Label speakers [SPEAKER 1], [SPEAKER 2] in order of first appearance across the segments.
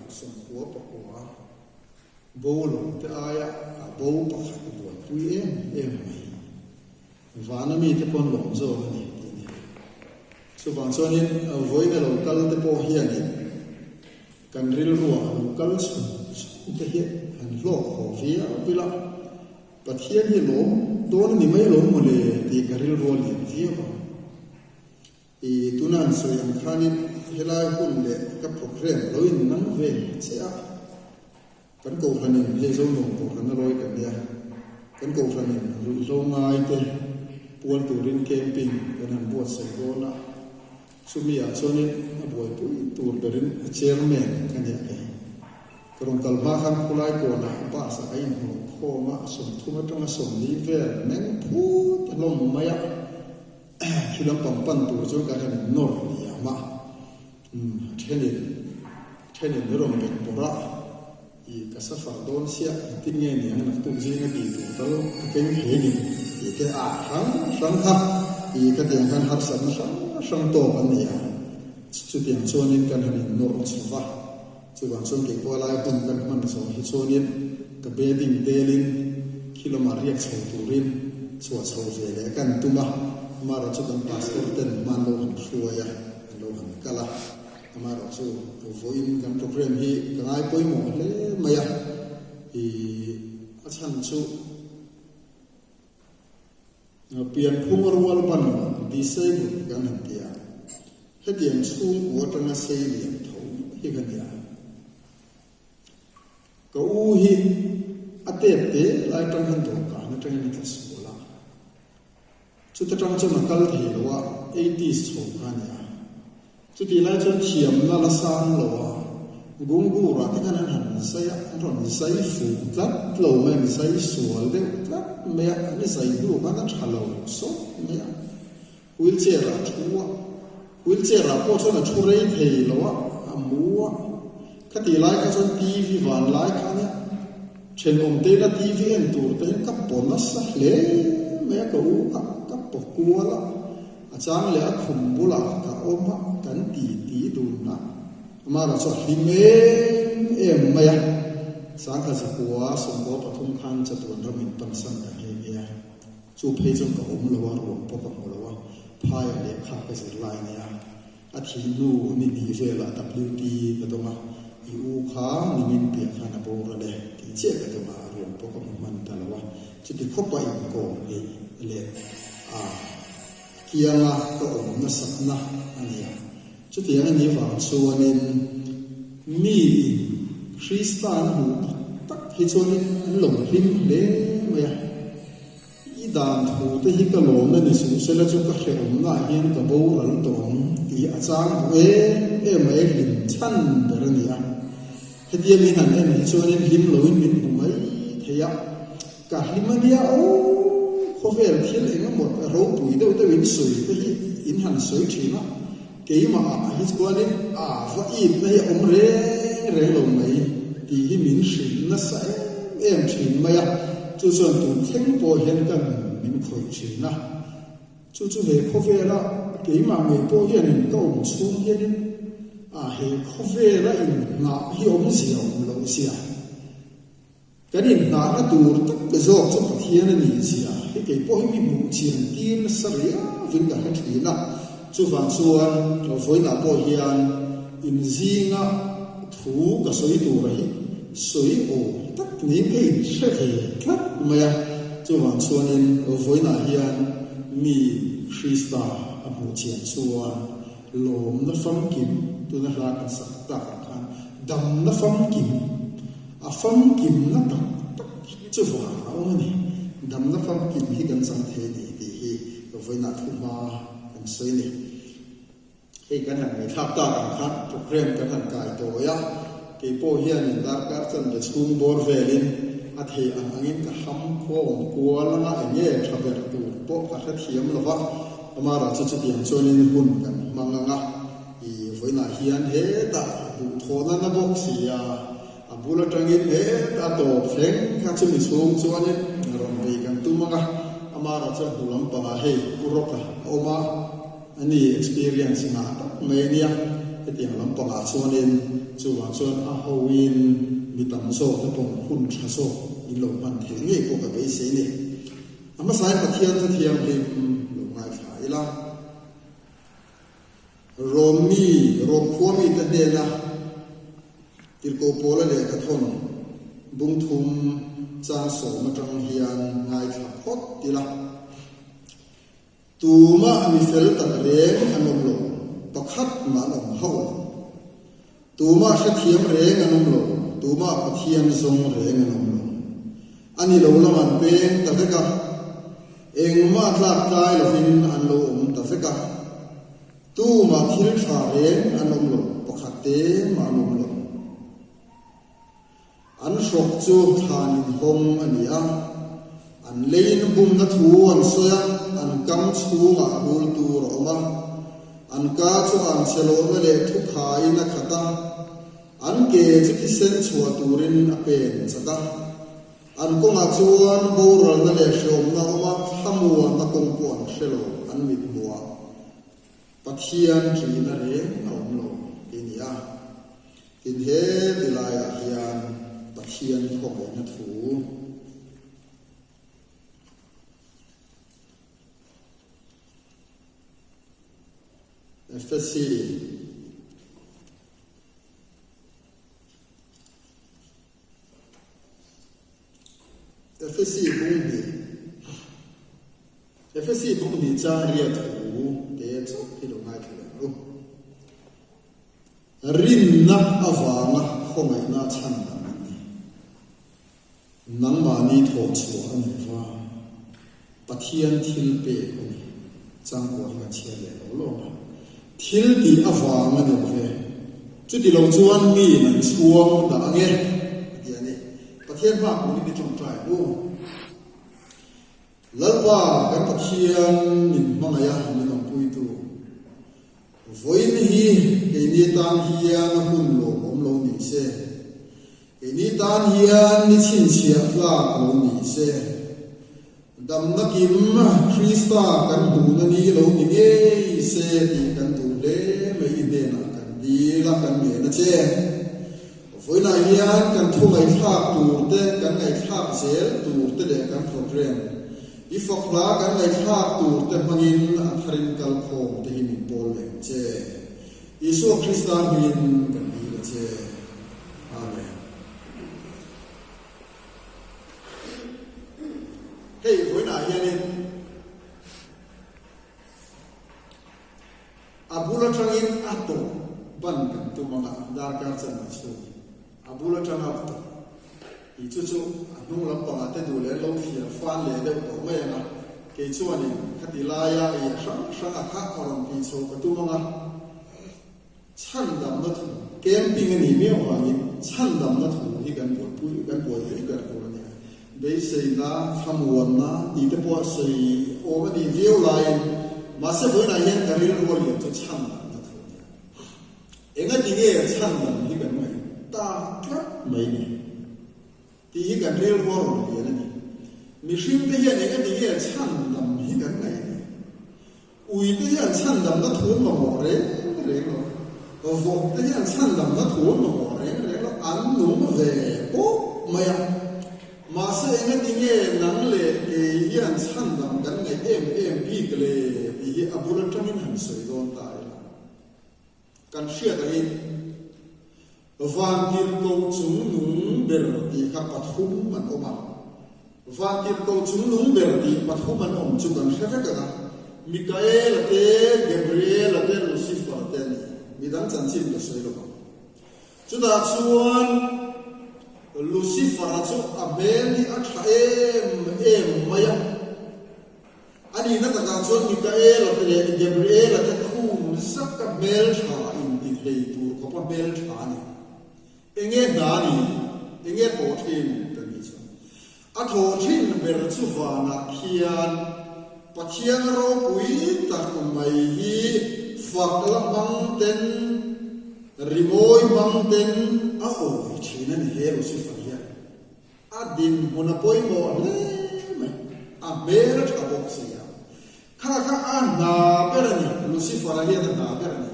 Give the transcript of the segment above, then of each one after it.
[SPEAKER 1] 99 bo lo te aia a bo pakhat buaipui em em mai. Vana mite pawn lawm zawk a ni tih a ni. Chuvang chuanin vawiin a lo kal te pawh hianin kan rilruah a lo kal chhun chhun te hi han hlawk haw viau vil a, Pathian hi lawm dawn a ni mai lawm mawle tih ka rilrua lian viau ang. I tuna an sawi ang khanin helai hun leh ka program lo in nang ve che a, kan kohhranin hei Zonuam kohhran a lawi kan nia, kan kohhranin ruihhlo ngai te pual turin camping kan han buatsaih dawn a, chumi ah chuanin a buaipui tur berin a chairman ka nia kei. Ka rawn kal hma khan khulai kawnah bus ah ka inhnawh khawm a, 30 atanga 40 vel meng phut hlawm mai a. Khi lampang pan tur chuan kan han nawr liam a, a thenin thenin rawn bet bawrh a, i ka safar dawn chiah engtin nge niang naktuk zinga tih tur tal ka keng thei ni tih te a hrang hrang kha i khatiang khan harsatna hrang hrang tawk an ni a, chutiang chuanin kan han innawr chho va, chuvang chuan keipawh lai hun kan hman zawh hi chuanin ka bedding telin khi lamah riak chho turin chhuah chho ve leh kan tum a, amaherawh chu kan pastor ten hman lo han hruai a, an lo han kal a, amaherawh chu vawiin kan program hi ka ngai pawimawh hle mai a, ih a chhan chu pianphung rual ban loh disable kan han ti a, hetiang chhungkua atanga sei lian tho hi ka nia. Ka u hi a tep te lai atang hian dawhkan atangin a tla sual a, chuta tang chuan a kal thei lo a, eighties chho kha a ni a. Chutih lai chuan thiamna la sang lo a, Gungura te khan an han zai a, an rawn zai fuh tlat lo mai, an zai sual deuh tlat mai a, an zai hnu khan a tha lo sawt mai a, wheelchair ah a thu a, wheelchair ah pawh chuan a thu rei thei lo a, a mu a, khatih lai kha chuan TV van lai kha ania, thenawm te ina TV en tur te hian ka paw nasa hle mai a, ka u kha ka paw kual a, a chang leh a khum bulah ka awm a, kan ti ti dun a, amaherawh chu a hlim em em mai a, 1993 khan chatuan ram in pansan ta nghe nghe a. Chu phei chuan ka awm lo a, ruang pawh ka hmu lo a, phaiah lehkha ka zir lai nia. A thih hnu ni hnih velah WT ka dawng a, i u kha nimin piah khan a boral e tih chiah ka dawng a, ruang pawh ka hmu hman ta lo a. Chuti khawpa inkawm ngeih leh a kianga ka awm nasatna a ni a. Chutiang a nih vang chuanin miin Krista an hmuh tak tak hi chuanin an lo hlim hle mai a. I dan thu te hi ka lawmna ni suh sela chu ka hrehawmnaah hian ka boral tawh ang tih a chang duh em em mai, hlim chhan ber a ni a. Hetia min han en hi chuanin hlim loin min hmu mai thei a, ka hlim a nia aw, khawvel thil eng emaw ropui deuh deuh in sawi te hi in han sawi thin a, keimah ah hi chuanin a va itna hi a awm reng reng lo mai tih hi min hrilh nasa em em thin mai a, chu chuan tun thleng pawh hian ka nun min khawih thin a. Chu chu he khawvela keimah ngei pawh hianin ka awm chhung hianin a he khawvela inhnah hi awmzia awm loh zia, kan inhnahna tur tak zawk chu Pathian a nih zia hi kei pawh hi mi hmuh chian tir nasa riauvin ka hre thin a. Chuvang chuan vawiinah pawh hian inzinga thu ka sawi tura hi sawi awm tak niin ka inhre ve tlat mai a. Chuvang chuanin vawiinah hian mi Krista a hmuh chian chuan lawmna famkim, tuna hla kan sak tak ang khan damna famkim, a famkimna tak tak hi chuvang a awm a ni. Damna famkim hi kan chang thei a ni tih hi vawiinah thuhma kan sawi a ni. Hei kan han ngaihthlak tak ang kha program kan han kai tawi a, kei pawh hianin darkar chanve chhung bawr velin a thei ang angin ka ham khawm kual anga eng nge tha ber tur pawh ka hrethiam lo va, amaherawh chu chutiang chuanin hun kan hmang ang a, i vawiinah hian hetah duhthawhna na bawk si a, a bul atangin hetah tawp thleng kha chumi chhung chuanin rawn bei kan tum ang a, amaherawh chuan hnu lampangah hei Pu Rawka a awm a. A ni, experience ngah tak mai a nia. Hetiang lampangah chuanin chuvang chuan a hoin mi tam zawk te pawh hun tha zawk in lo hman theih ngei pawh ka beisei ni. A hmasain Pathian chu thianghlim lo ngaithla ila. Rom mi, Rom khua mite hnena Tirhkoh Paula lehkha thawn bungthum chang sawm atang hian ngaithla phawt ila. Tumah mi fel tak reng an awm lo, pakhat mah an awm hauh lo. Tumah hrethiam reng an awm lo, tumah Pathian zawng reng an awm lo. A ni lo lam an peng ta vek a, engmah tlak tlai lovin an lo awm ta vek a. Tumah thil tha reng an awm lo, pakhat te mah an awm lo. An hrawk chu thlan inhawng a ni a, an leiin bumna thu an sawi a, an kam chhungah rul tur a awm a, an ka chu an chhe lohna leh thu khaiin a khat a, an ke chu thisen chhuah turin a pen chak a, an kawngah chuan boralna leh hreawmna a awm a, thlamuanna kawng pawh an hre lo, an mit hmuhah. Pathian ṭihna reng a awm lo tih a ni a. Tin, he ti laiah hian Pathian khawngaihna thu Efesi Efesi bung hnih Efesi bung hnih chang riat thu te chauh hi lo ngaithla leh ang u. Rinna avanga khawngaihna chhan dang an ni. Nangmahni thawh chhuah a ni va, Pathian thil pek a ni. Changkua hi kan chhiar leh lo lawm a. Thil tih avang a ni lo ve. Chuti lo chuan miin an chhuang dah ang e, a ti a ni. Pathian hma kunin i tawngtai ang u. Lalpa kan Pathian min hmangaih a, min awmpuitu. Vawiin hi keini tan hian a hun lawmawm lo ni se. Keini tan hian ni chhinchhiah tlak lo ni se. Damna kim Krista kan hmuhna ni lo ni ngei se tih kan duh hle mai i hnenah kan dil a, kan ngen a che. Vawiinah hian kan thu ngaihthlak tur te, kan ngaihthlak zel tur te leh kan program i fak hla kan ngaihthlak tur te hmangin a tharin kalkhawm te hi min pawl leh ang che. Isua Krista hmingin kan dil a che. Amen. Hei vawiinah hianin a bul atangin a tawp ban kan tum anga darkar chanve chhung a bul atanga a tawp tih chu chu a hnung lampangah te duh leh an lo thliar fan leh deuh tawh mai anga kei chuanin khati laia ei a hrang hranga kha a rawn tih chho ka tum anga. Chhandamna thu, Camping a nih miau avangin chhandamna thu hi kan buaipui kan buaipui ber tur a ni a. Beiseina, thlamuanna tih te pawh a sawi awm a nih viau laiin mahse vawiinah hian ka rilru a lian chu chhandamna thu a ni a. Engati nge chhandam hi kan ngaih tak tlat mai ni? Tih hi kan rilru a rawn lian a ni. Mihringte hian engati nge chhandam hi kan ngaih ni? Uite hian chhandamna thu an mamawh reng reng lo. Vawkte hian chhandamna thu an mamawh reng reng lo. An nung ve pawp mai a. Mahse engati nge nang leh kei hian chhandam kan ngaih em em bik le tih hi a bul atangin han sawi dawn ta ila. Kan hriat angin Vantirhkoh chungnung ber tih kha pathum an awm a. Vantirhkoh chungnung ber tih pathum an awm chu kan hre vek ang a, Mikaela te, Gabriela te, Lucifer te a ni. Midang chanchin ka sawi lo ang. Chutah chuan Lucifer-a chu a hmel hi a tha em em mai a. A nihna takah chuan Mikaela te leh Gabriela te khum zaka hmeltha inti thei tur khawpa hmeltha a ni. Enge hna a ni? Enge thawh thin kan tih chuan? A thawh thin ber chu vanah khian Pathian ropui tak mai hi fak la hmang ten, rimawi hmang ten a awi thin a ni he Lucifer hian. A dinhmun a pawimawh hle mai. A hmel a tha bawk si a. Kha kha a hna ber a ni. Lucifer-a hian a hna ber a ni.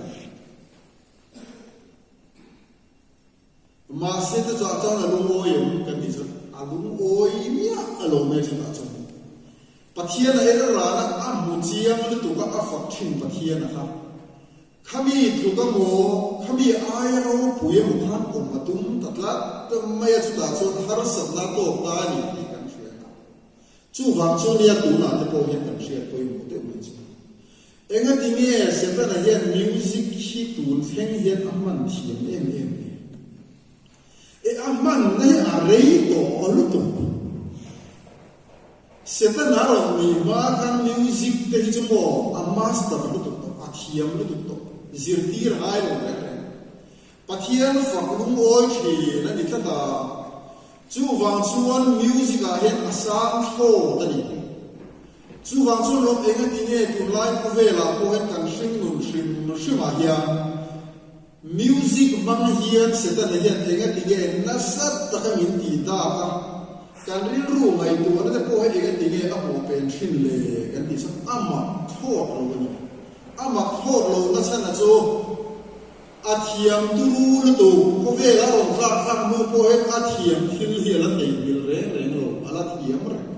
[SPEAKER 1] Mahse te chah chuan a lungawi em kan tih chuan a lungawi miah a lo mai chutah chuan Pathian a el ran a, a hmu chiang lutuk a, a fak thin Pathian a kha. Khami tluk a maw, khami aia ropui emaw khan awm a tum ta tlat mai a, chutah chuan harsatna a tawk ta a ni tih kan hria a. Chuvang chu nia tunah te pawh hian kan hriat pawimawh deuh mai chu. Engati nge Setana hian music hi tun thleng hian a hman thiam em em ni? E a hmanna hi a rei tawh lutuk. Setana rawn nih hma khan music te hi chu maw a master lutuk tawh, a thiam lutuk tawh, zirtir a ngai lo reng reng. Pathian fak lungawi thin a ni tlat a, chuvang chuan music ah hian a sang thlawt a ni. Chuvang chuan rawng eng a ti nge tunlai khawvelah pawh hian kan hringnun hrim hrimah hian music hmang hian Setana hian eng a ti nge nasa taka min tih dak a, kan rilru ngaihtuahna te pawh hi eng a ti nge a pawh pen thin le kan tih chuan a mak thlawt lo a ni. A mak thlawt lo nachhana chu A thiam turu lutuk, khawvel a rawn tlak thlak hnu pawh hian a thiam thil hi a la theihnghilh reng reng lo, a la thiam reng.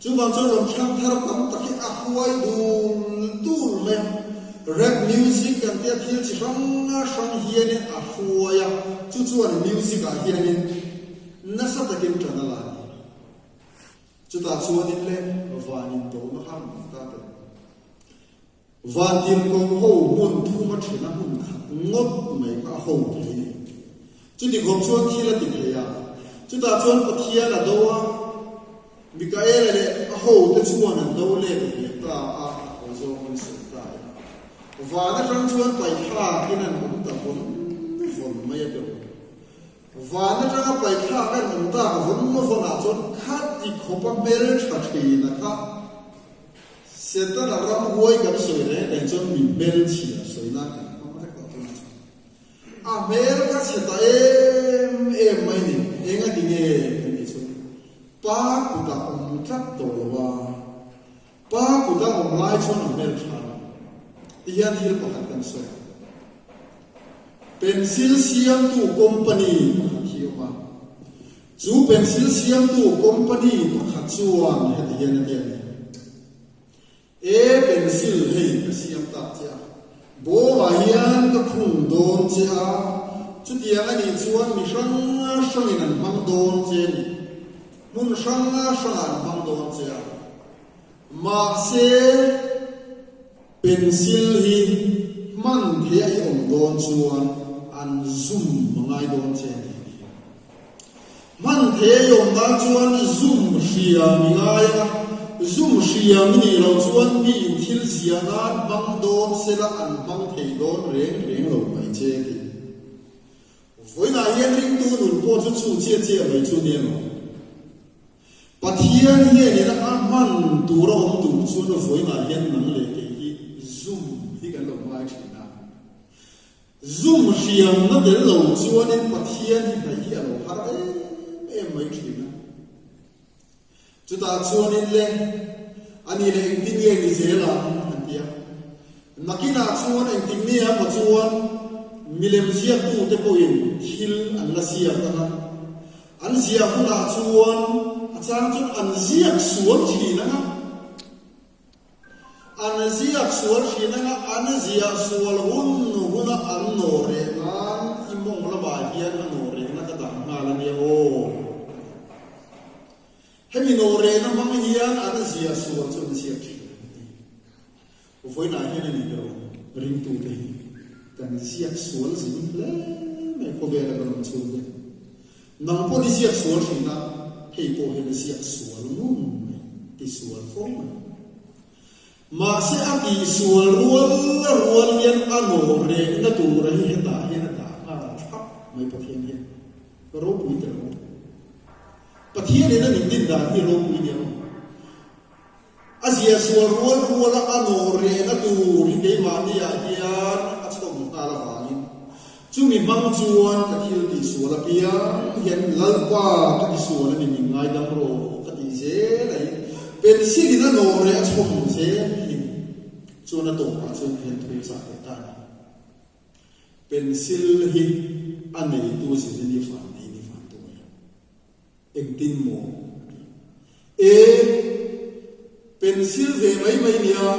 [SPEAKER 1] Chuvang chuan rawn thlang thar tam tak hi a hruai dul dul mai a, rap music kan tia thil chi hrang hrang hianin a hruai a, chu chuan music ah hianin nasa takin ṭan a la a ni. Chutah chuanin le van indona kha rawn ta tel. Vantirhkoh ho hmun thum a then a hmun khat ngawt mai kha a ho thei a ni. Chuti khawp chuan thil a ti thei a. Chutah chuan Pathian a do a, Mikaela leh a hote chuan an do let ve ta a, a hawi zawng in sawi ta ila. Van atang chuan paithlakin an awm ta vawn vawn mai a teuh. Van atanga paithlak an awm tak vawn vawnah chuan khati khawpa hmeltha thin a kha. Setana ramhuai kan sawi reng reng chuan mi hmelchhia sawi nan kan hmang vek tawh tunah chuan. A hmel kha chhe ta em em mai ni, eng a ti nge kan tih chuan pa kutah awm tlat tawh lo a, pa kuta awm lai chuan a hmel tha lo. Tihian thil pakhat kan sawi. Pencil siamtu company pakhat hi a awm a. Chu pencil siamtu company pakhat chuan heti hian a ti a ni, E pencil hei ka siam tak che a, bawmah hian ka khung dawn che a, chutiang a nih chuan mi hrang hrangin an hmang dawn che a ni, hmun hrang hrangah an hmang dawn che a, mahse, Pencil hi hman theih a i awm dawn chuan an zum a ngai dawn che a ni. Hman theih a i awm nan chuan zum hriam i ngai a, zum hriam i nih loh chuan mi in thil zia nan hmang dawn sela an hmang thei dawn reng reng lo mai che a ti. Vawiinah hian ringtu nun pawh chu chu chiah chiah mai chu nia maw? Pathian hianin a hman tura awm tur chuan vawiinah hian nang leh kei hi zum hi kan lo ngai thin a. Zum hriamna tel lo chuanin Pathian hi hnaih hi a lo har em em mai thin a. Chutah chuanin le, a nih leh engtin nge ni zel ang? an ti a. Nakinah chuan engtik nge a maw chuan milem ziaktute pawhin thil an la ziak ang a. An ziah hunah chuan a chang chuan an ziak sual thin ang a. An ziak sual thin ang a, an ziah sual hun huna an nawh reh nan i mawng lamah hian a nawh rehna ka dah nghal a nia aw. Hemi nawh rehna hmang hian an ziah sual chu an ziak thin a ni. Vawiinah hian a ni ber awm ringtute hi kan ziak sual zin hle mai khawvela kan awm chhung hian. Nang pawh i ziak sual thin a, hei pawh hian a ziak sual ngun mai, ti sual fo mai. Mahse a tih sual rual rual hian a nawh rehna tura hi hetah hian a dah nghal thlap mai Pathian hian. Ropui tel awm. Pathian in a min din dan hi ropui nia awm. A zia sual rual ruala a nawh rehna tur hi keimahniah hian a chhawm nghal avangin chumi hmang chuan ka thil tihsual apiang hian Lalpa ka tisual a ni min ngaidam rawh ka tih zel a hi pencil in a nawh reh a chhawm zel hi chuan a tawpah chuan hian thu chah leh ta a ni. Pencil hi. a neitu zirin i vanneiin i vanduai a. Engtin maw? a ti. E, pencil ve mai mai nia.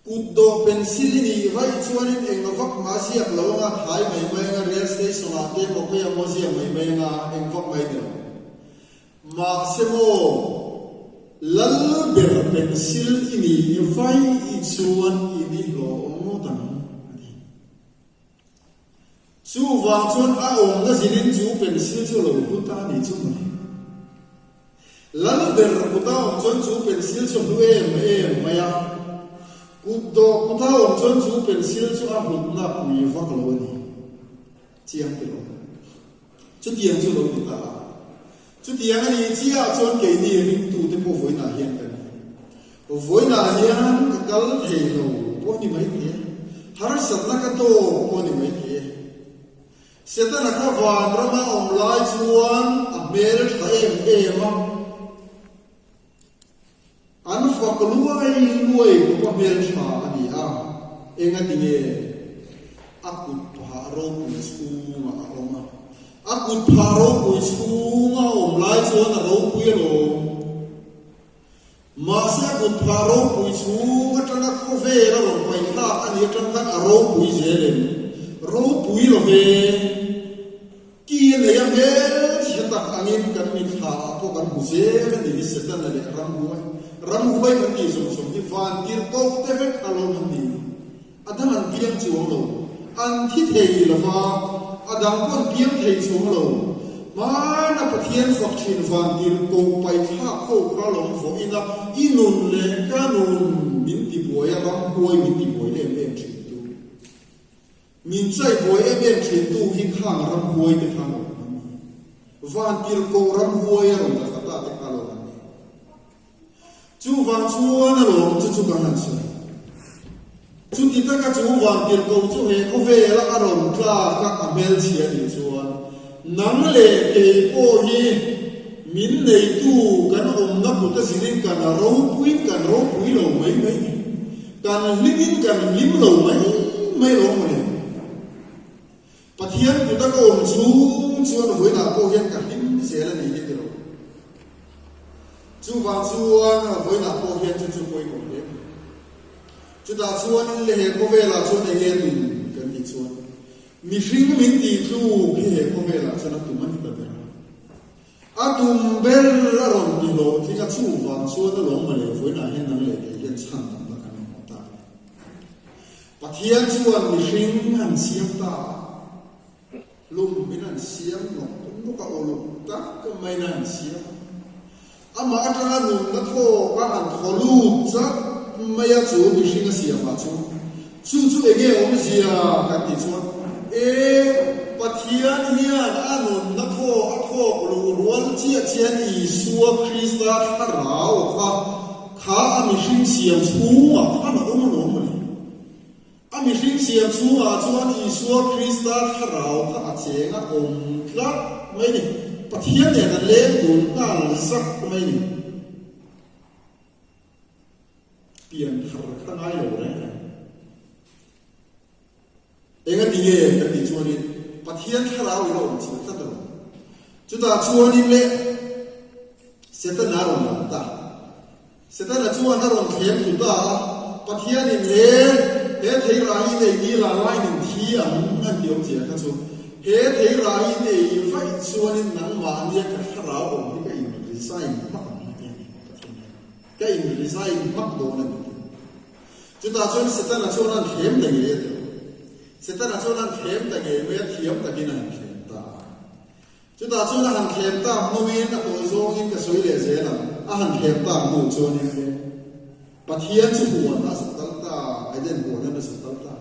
[SPEAKER 1] Kut dawh pencil i nih vaih chuanin eng vak mah ziak lo anga thai mai mai anga rail station ah te maw khawi ah maw ziak mai mai anga eng vak mai ni lo. Mahse maw, lal ber pencil i nih vaih chuan i ni hlawh ngawt ang a ti. Chuvang chuan a awmna zilin chu pencil chu a lo hlu ta a nih chu mawle. Lal ber kuta awm chuan chu pencil chu a hlu em em mai a, kut dawh kuta awm chuan chu pencil chu a hlutna pui vak lo a ni. Chiang ti lo. Chutiang chu lo ti ta a. Chutiang a nih chiah chuan keini ringtute pawh vawiinah hian kan ni. Vawiinah hian ka kal thei lo pawh ni mai thei e, harsatna ka tawk pawh ni mai thei e. Setana kha vanrama awm lai chuan a hmel tha em em a. An fak luai luai khawpa hmeltha a ni a, engati nge a kut phah ropui chhungah a awm a? A kut phah ropui chhunga a awm lai chuan a ropui alawm. Mahse a kut phah ropui chhung atanga khawvel a rawn paithlak a nih atang khan a ropui zel em? Ropui lo ve. Ki a nei a hmelchhe tak angin kan mitthla ah pawh kan hmu zel a ni hi Setana leh ramhuai ramhuai kan tih zawng zawng hi van tir ko te vek alawm an ni. A dang an piang chuang lo. An thi thei lo va, a dang pawh an piang thei chuang lo. Hmana Pathian fak thin van tir ko paithlak ho kha lawm vawiin a i nun leh ka nun min tibuai a ramhuai min tibuai em em thin tu. Min chai buai em em thintu hi khang ramhuai te kha lawm an ni. Vantirhkoh ramhuai a rawn la ta te kha lawm an ni. Chuvang chuan a lawm chu chu kan han sawi. Chuti taka chu vantirhkoh chu he khawvela a rawn tlak a a hmelchhia nih chuan nang leh kei pawh hi min neitu kan awmna kut a zirin kan ropuiin kan ropui lo mai mai ni. Kan hlimin kan hlim lo mai mai lo mawle. Pathian kuta ka awm chhung chuan vawiinah pawh hian ka hlim zel a ni hi ti lo. Chuvang chuan vawiinah pawh hian chu chu pawimawh hle mai. Chutah chuan le he khawvelah chuan eng nge tum kan tih chuan mihring min tih tluk hi he khawvelah chuan a tum a ni ta ber a. A tum ber a rawn ti hlawhtling a, chuvang chuan a lawm mawle vawiinah hian nang leh kei hian chhan tam tak an mamawh ta a ni. Pathian chuan mihring an siam ta a, hlum in an siam nawk nawk a, uluk tak maiin an siam a. Amah atanga nunna thawk a han thaw lut chat mai a chu mihring a siam ah chu. Chu chu enge awmzia kan tih chuan e Pathian hian a nunna thawk a thawk luh rual chiah chian Isua Krista thlarau kha kha a mihring siam chhungah khan a awm alawm mawle. A mihring siam chhungah chuan Isua Krista thlarau kha a cheng a awm tlat mai ni. Pathian nen a leng dun nghal zak mai ni. Pian thar kha ngai lo reng reng. Enga ti nge kan tih chuanin Pathian thlarau in a awm chilh tlat a lo. Chutah chuanin le Setana a rawn lang ta. Setana chuan a rawn thlem thlu ta a, Pathianin he he theirah hi nei ni la lainin thi ang an ti awm zia kha chu he theirah hi nei vaih chuanin nangmahnia ka thlarau awm hi ka in resign hmak ang a ti a ni Pathian hian. Ka in resign hmak dawn a ni tih. Chutah chuan Setana chuan an thlem ta ngei a ti lo. Setana chuan an thlem ta ngei mai a, thiam takin a han thlem ta a. Chutah chuan a han thlem tak hnuin a tawi zawngin ka sawi leh zel ang, a han thlem tak hnu chuanin Pathian chu huan a zuk kal ta, Eden huan a zuk kal ta.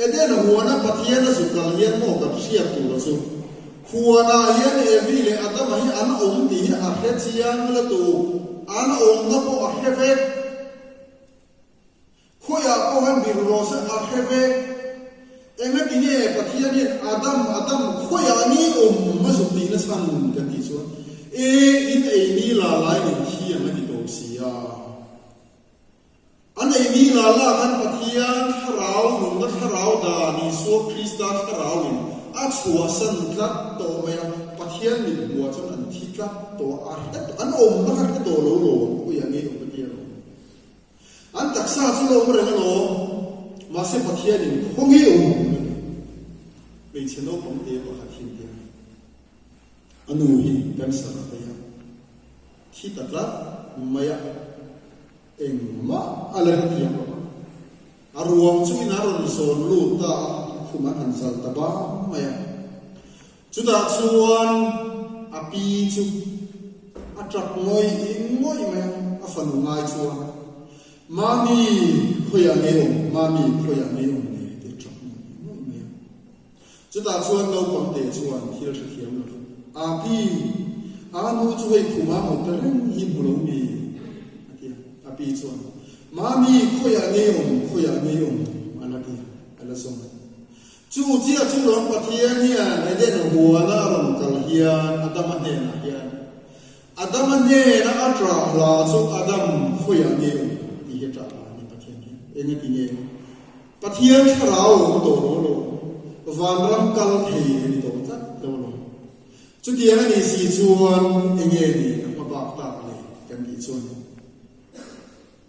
[SPEAKER 1] Eden huana Pathian a zuk kal hian maw kan hriat tura chu huanah hian Evi leh Adama hi an awm tih hi a hre chiang la tu, an awmna pawh a hre vek. Khawiah pawh han bir rawh se a hre vek. Engati nge Pathian hian Adam, Adam, khawiah ni awm a zuk tihna chhan kan tih chuan, E, in ei ni la lai min thi ang a ti tawp si a. An ei ni la la khan Pathian thlarau, nunna thlarau dan Isua. Krista thlarauin a chhuahsan tlat tawh mai a, Pathian mit hmuah chuan an thi tlat tawh a, a hre tawh, an awmna kha hre tawh lo lawm, khawiah nge awm a tia lawm. An taksa chu la awm reng alawm, mahse Pathianin khaw nge awm a ti. Hmeichhe naupang te pakhat hi an tia. A nu hi cancer a vei a, thi ta tlat mai a. Engmah a la hrethiam lo a. A ruang chu in a rawn zawn lut ta a, khum an han zal ta bang mai a. Chutah chuan a pi chu a tap ngawih ngawih mai a, a fanu ngai chuan, Mami, khawiah nge awm? Mami, khawiah nge awm le? tih a tap ngawih ngawih mai a. Chutah chuan naupang te chuan thil hrethiam lo in, Api, a nu chu hei khuma mut ta reng hi hmu lo mi? a ti a. Api chuan, Mami, khawiah ngei awm, khawiah ngei awm? a la ti a, a la zawng a. Chu chiah chu lawm Pathian hian Eden huana a rawn kal hian Adama hnenah hian, Adama hnena a ṭah hla chu Adam, khawiah ngei awm? tih hi a ṭah hla a ni Pathian hian. Engati nge? Pathian thlarau a awm tawh lo lo, vanram kal thei a ni tawh tlat lo lo. Chutiang a nih si chuan enge ni a hma bak tak le kan tih chuan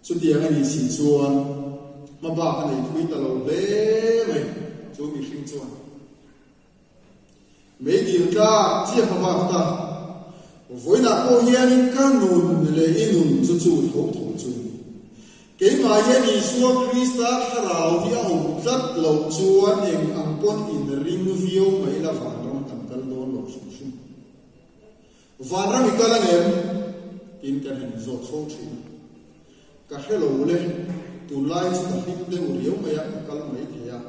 [SPEAKER 1] chutiang a nih si chuan hma bak a nei thui ta lo hle mai chu mihring chuan. Meidil tlak chiah hma bak ta. Vawiinah pawh hianin ka nun leh i nun chu chu tho tho chu ni. Keimah hian Isua Krista thlarau hi a awm tlat loh chuan eng ang pawn in ring viau mai la vanram kan kal dawn lo hrim hrim. Vanram i kal ang em? Tiin kan han inzawt fo thin a. Ka hre lo le, tunlai chu ka hlim deuh riau mai a, ka kal mai thei a.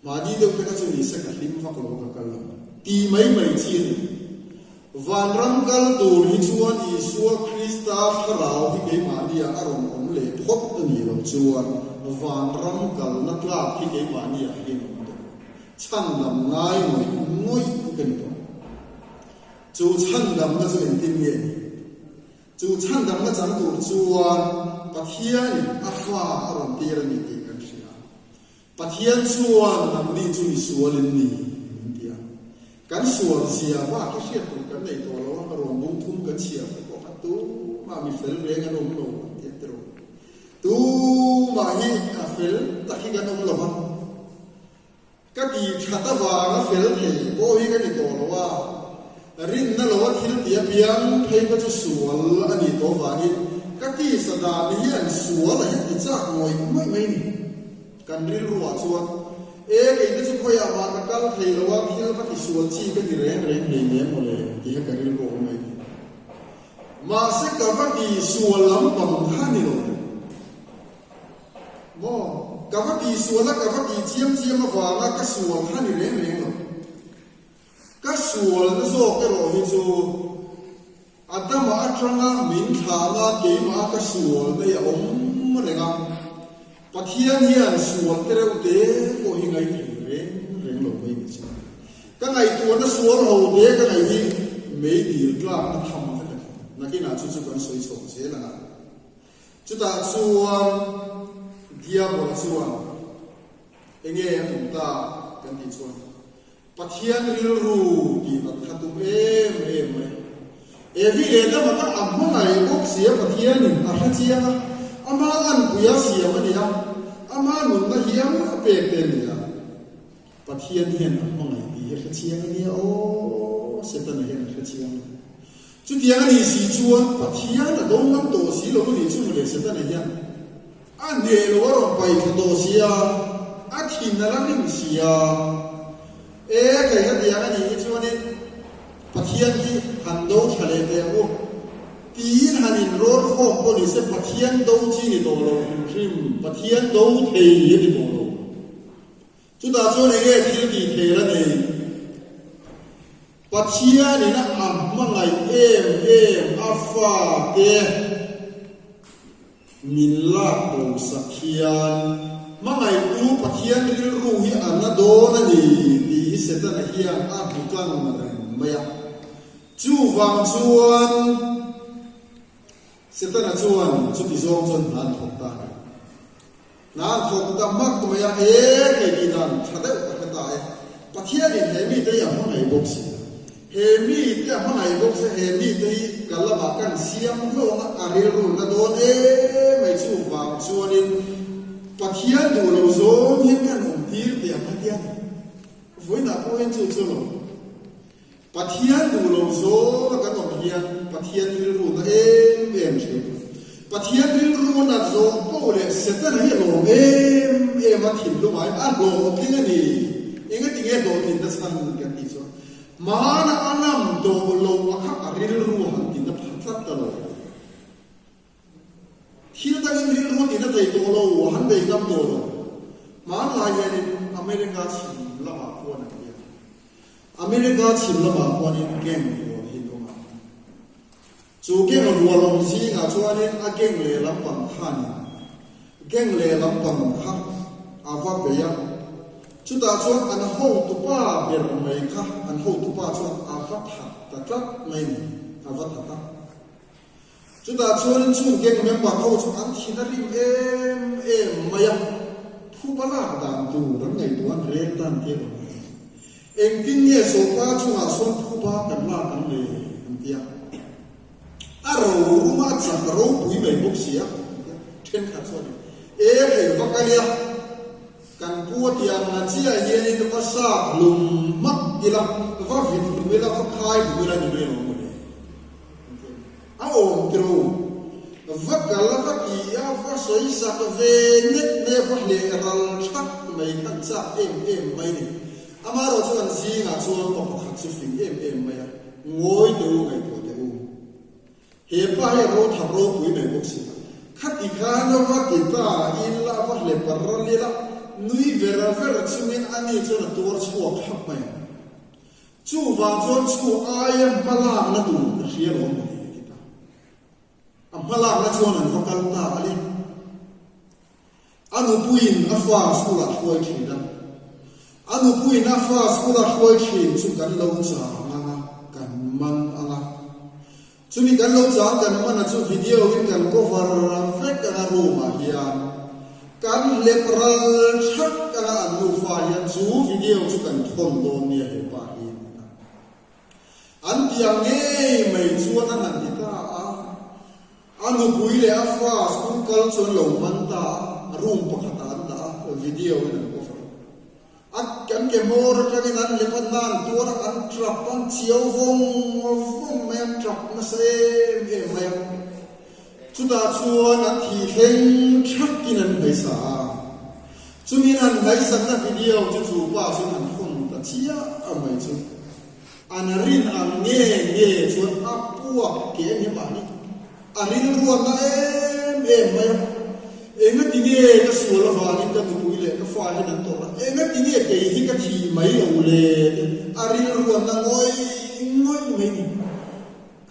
[SPEAKER 1] Mahni deuh te kha chu ni se ka hlim vak lo ka kal lo ti mai mai chi a ni. Vanram kal tur hi chuan Isua Krista thlarau hi keimahnia a rawn awm leh phawt a nih loh chuan vanram kalna tlak hi keimahniah hian a awm tawh lo. Chhandam ngai ngawih ngawih ka ni tawh. Chu chhandamna chu engtin nge ni? Chu chhandamna chang tur chuan Pathianin a fa a rawn tir a ni tih kan hria. Pathian chuan nangni chu mi sual in ni min ti a. Kan sual zia bak hi hriat tur kan nei tawh lo a, rawn bung thum kan chhiar te pawh kha tumah mi fel reng an awm lo an ti a tiraw. Tumah hi a fel tak hi kan awm lo va. Ka ti that avanga fel thei pawh hi ka ni tawh lo a, rinna lo a thil ti apiang phei kha chu sual a nih tawh vangin ka tisa dan hian sual a hian ti chak ngawih ngawih mai ni. Kan rilruah chuan, E, keite chu khawiah mah ka kal thei lo a, thil va ti sual chi ka ni reng reng hlei nem maw le tih kha ka rilru a awm mai ni. Mahse ka va ti sual lampang kha ni lo. Maw? Ka va tih sual a, ka va tih chiam chiam avanga ka sual kha ni reng reng lo. Ka sualna zawk erawh hi chu Adama atanga min thlahna keimaha ka sualna hi a awm reng a. Pathian hian sual te reuh te pawh hi ngaithei reng reng lo mai ni chu. Ka ngaihtuahna sual ho te ka ngaih hi meidil tlakna tham vek a ni. Nakinah chu chu kan sawi chho zel ang a. Chutah chuan Diabola chuan, Enge a tum ta? kan tih chuan, Pathian rilru tih nat kha tum em em mai. Evi leh Adama kha a hmangaih bawk si a, Pathianin a hre chiang a, ama anpuia siam a ni a, ama nunna hiam a pek te a ni a. Pathian hian a hmangaih tih hi a hre chiang a nia aw, Setana hian a hre chiang lo. Chutiang a nih si chuan Pathian a do ngam tawh si lo a nih chu mawle Setana hian a hneh lo a rawn pai thla tawh si a, a thin a la rim si a. E, kei hetiang a nih hi chuanin Pathian hi han do tha leh teh ang u tiin han inrawl khawm pawh ni se Pathian do chi ni tawh lo hrim hrim, Pathian do thei a ni tawh lo. Chutah chuan enge thil tih theih a nei? Pathianin a hmangaih em em a fate min lak bo sak hian hmangaihtu Pathian rilru hi a na dawn a ni tih hi Setana hian a hmu tlang reng mai a. Chuvang chuan Setana chuan chuti zawng chuan hna an thawk ta a ni. Hna an thawk ta hmak mai a, e hei tih dan tha deuh ka hre ta. ta e. Pathianin he mite hi a hmangaih bawk si a. He mite a hmangaih bawk se he mite hi ka lamah kan siam hlawng a, a rilru na dawn em mai chuvang chuanin Pathian duh lo zawng hian kan awm tir teh ang a tia ni. Vawiinah pawh hian chu chu lo. Pathian duh lo zawng a kan awm hian Pathian rilru na em em thin. Pathian rilru nat zawng poh leh Setana hi a lawm em em a thinlung ah hian a hlawhtling a ni. Engati nge hlawhtlinna chhan kan tih chuan hmana a ngam tawh lo a kha a rilru han tina pha tlat ta lo. Thil dangin rilru tina thei tawh lo, a han bei ngam tawh lo. Hmanlai hianin America chhim lamah khuan an biak. America chhim lamah khuanin gang rual hi an awm a. Chu gang rual awm zingah chuanin a gang lehlam pang khanin gang lehlam pang kha a va bei a. Chutah chuan an hotupa ber mai kha an hotupa chuan a va that ta tlat mai ni, a va that a. Chutah chuanin chung gang member ho chu an thin a rim em em mai a, phuba lak dan tur an ngaihtuah an rel tan tir lo mai. Engtin nge sawrkar chungah sawn phuba kan lak ang le an ti a. A ro rum a chak ropui mai bawk si a, thenkhat chuan e hei vak a nia, kan pu a tiang na chiah hianin va sap hlum hmak ila, va vit hlum ila, va khai hlum ila ni mai lo maw le. A awm tiro. Va kal a va ti a, va sawi sak ve nek mai a, va hleh ral thak mai khan chak em em mai ni. Amaherawh chu an zingah chuan pa pakhat chu fing em em mai a, ngawi teh u, ngaihtuah teh u. He pa hi a ro thak ropui mai bawk si a. Khati khan a va ti ta ila, va hlep ral ila, nui ver ver chungin ani chuan a tuar chhuak thlap mai ang. Chuvang chuan chu aia hmalakna tur ka hria lo maw ni a ti ta. A hmalakna chuan an va kal ta a ni. A nupuiin a fa school ah hruai thin a. A nupuiin a fa school a hruai thin chu kan lo chang ang a, kan man ang a. Chumi kan lo chang kan man a chu video in kan cover vek ang a room ah hian kan hlep ral thak ang a an nufa hian chu video chu kan thawn dawn nia he pa hi an ti ta. An ti ang ngei mai chuan an han ti ta a, a nupui leh a fa school kal chu an lo man ta a, room pakhat ah an dah a video in an cover. A kan ke hmawr atangin an lep a nan tuar a, an trap an chiau vawng vawng mai a, trap nasa em em mai a. Chutah chuan an thi thleng thakin an hnaisa a, chumin an hnaisakna video chu chu pa chuan an thawn ta chiah a mai chu. An rin ang nge nge chuan a puak ke em hi mahni. A rilruatna em em mai a, Engati nge ka sual avangin ka nupui leh ka fa hian an tawrh a, engati nge kei hi ka thih mai lo le? tih a rilruatna ngawih ngawih mai ni.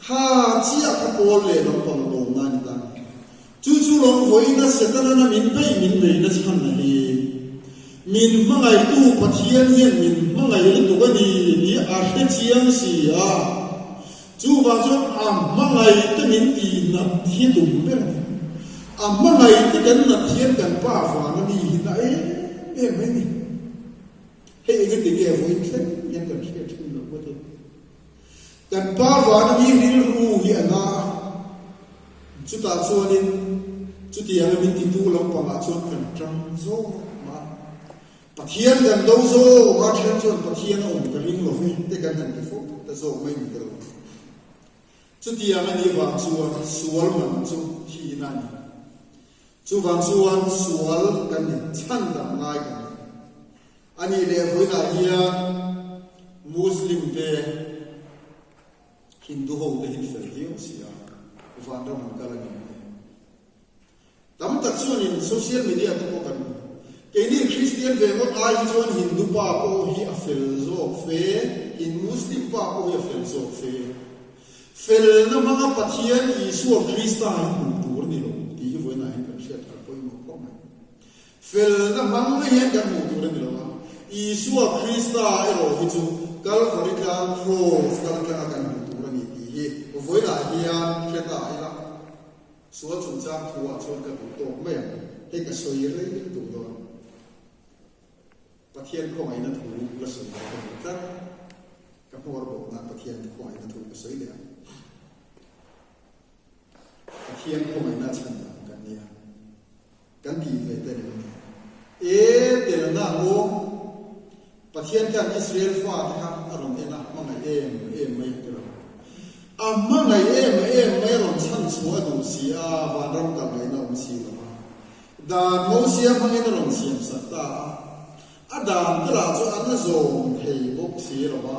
[SPEAKER 1] Kha chiah kha pawl leh lampang lawmna a ni ta a ni. Chu chu lawm vawiina Setana min beih min beihna chhan a hi. Min hmangaihtu Pathian hian min hmangaih lutuk a ni tih a hre chiang si a. Chuvang chuan a hmangaih te min tih nat hi tum ber a ni. A hmangaih te kan nat hian kan pa vang a mi hi na em em mai a ni. Hei engati nge vawiin thleng hian kan hriat thin loh ngawt e. Kan pa vang a mi rilru hi a na a, chutah chuanin chutianga min titu lampangah chuan kan tang zawk mah a. Pathian kan do zawk a then chuan Pathian a awm ka ring lo ve te kan han ti fo ta zawk mai ni tilo. Chutiang a nih vang chuan sual man chu thihna a ni. Chuvang chuan sual kan ni, chhandam ngai kan ni. A nih leh vawiinah hian Muslim te, Hindu ho te hi fel viau si a, vanram an kal a ni mai. Tam tak chuanin social media te pawh kan hmu. Keini Kristian ve ngawt ai hi chuan Hindu pa pawh hi a fel zawk fe, in Muslim pa pawh hi a fel zawk fe. Felna hmanga Pathian Isua Krista hi hmuh tur a ni lo tih hi vawiinah hian kan hriat thar pawimawh khawp mai. Felna hmang hian kan hmuh tur a ni lo a, Isua Krista erawh hi chu Kalvari tlang Cross kal aṭanga kan hmuh tur a ni tih hi vawiinah hian hre ta ila. Sual chungchang thu ah chuan ka duh tawk mai ang, hei ka sawi rei duh dawn. Pathian khawngaihna thu la sawi leh ka duh tlat. Ka hmawr bawk nan Pathian khawngaihna thu ka sawi leh ang. Pathian khawngaihna chhan dan kan nia. Kan tih ve tel em ni? E telna aw! Pathian khan Israel fate kha a rawn en a, hmangaih em em mai a ti lo. A hmangaih em em mai a rawn chhan chhuah a duh si a, vanram kal ngaihna a awm si lo a. Dan Mosia hmangin a rawn siam sak ta a. A dan te lah chu an zawm thei bawk si lo a,